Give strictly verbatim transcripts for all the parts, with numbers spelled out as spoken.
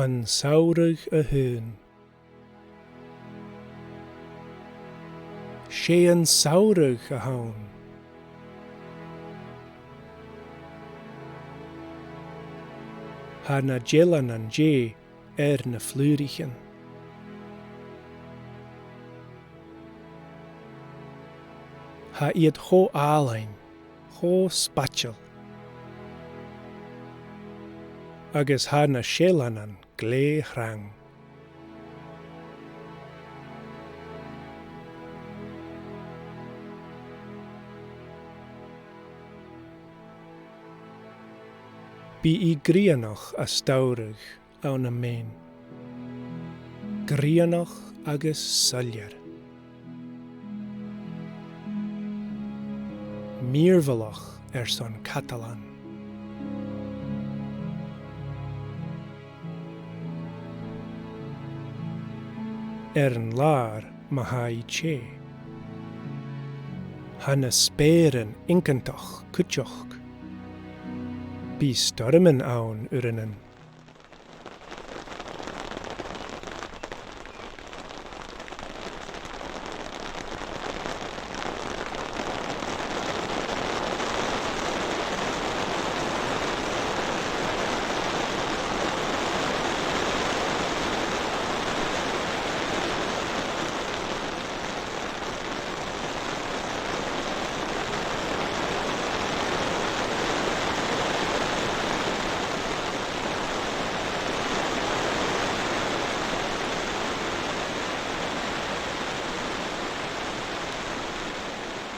An samhradh a th' ann. 'S e an samhradh a th' ann. Tha na dealan-dè air na flùraichean. Tha iad cho àlainn, cho spaideil. Agus tha na seilleanan glè thrang. Bidh i grianach as t-samhradh ann am Maine. Grianach agus soilleir. Mìorbhaileach airson Catalan. Air an làr ma tha i teth. Tha na speuran iongantach cuideachd. Bidh stoirmean ann uaireannan.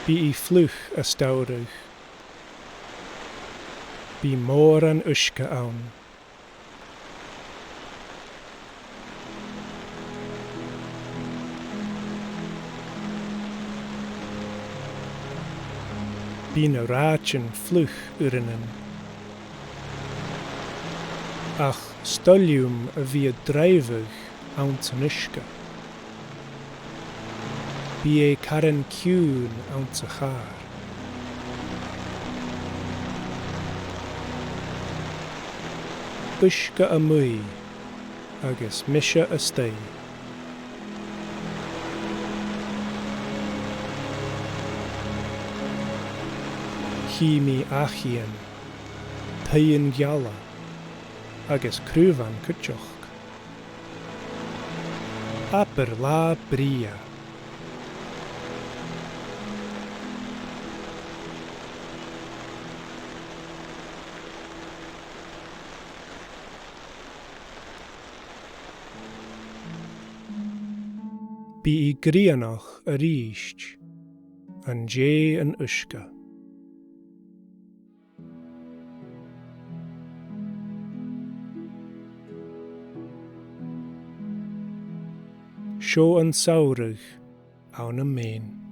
Bidh i fliuch as t-samhradh. Bidh mòran uisge ann. Bidh na rathaidean fliuch uaireannan. Ach 's toil leam a bhith a' draibheadh anns an uisge. Bidh e caran ciùin anns a' chàr. Uisge a-muigh agus mise a-staigh. Chì mi achaidhean, taighean-geala agus craobhan cuideachd. Abair latha brèagha. Bidh i grianach a-rithist, an dèidh an uisge. Seo an samhradh ann am Maine.